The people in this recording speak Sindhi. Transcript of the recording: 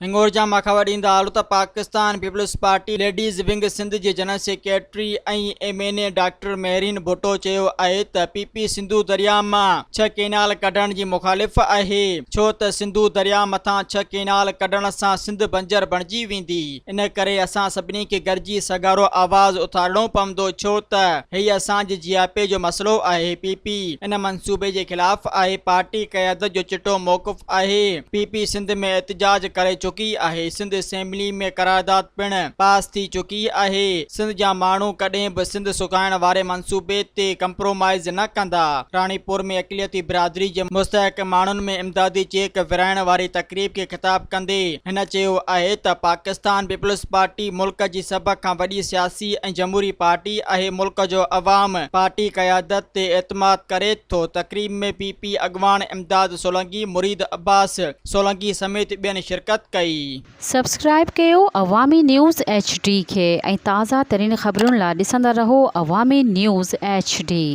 هنڱورجا مان خبر ڏيندا هلون ته Pakistan Peoples Party ladies wing Sindh جي general secretary ۽ M N A doctor Mehreen Bhutto چيو آهي ته پي پي سنڌو درياء مان ڇهه ڪينال ڪڍڻ جي مخالف آهي ڇو ته سنڌو درياء مٿان ڇهه ڪينال ڪڍڻ سان سنڌ بنجر بڻجي ويندي ان ڪري اسان سڀني کي گڏجي سگهارو آواز اٿارڻو پوندو ڇو ته هي اسان جي جياپي جو مسئلو آهي پي پي ان منصوبي جي خلاف آهي پارٽي قيادت جو چٽو موقف آهي، پي پي سنڌ ۾ احتجاج ڪري چڪي آهي، سنڌ اسيمبلي ۾ قرارداد پڻ پاس ٿي چڪي آهي، سنڌ جا ماڻهو ڪڏهن به سنڌ سڪائڻ واري منصوبي تي ڪمپرومائيز نه ڪندا، راڻيپور ۾ اقليتي برادري جي مستحق ماڻهن ۾ امدادي چيڪ ورهائڻ واري تقريب کي خطاب ڪندي هن چيو آهي ته پاڪستان پيپلز پارٽي ملڪ جي سڀ کان وڏي سياسي ۽ جمهوري پارٽي آهي، ملڪ جو عوام پارٽي قيادت تي اعتماد ڪري ٿو، تقريب ۾ پي پي اڳواڻ امداد سولنگي، مريد عباس سولنگي سميت ٻين شرڪت ڪئي. سبسڪرائيب ڪيو عوامي نيوز ايڇ ڊي کي ۽ تازه ترين خبرن لا ڏسندا رهو عوامي نيوز ايڇ ڊي.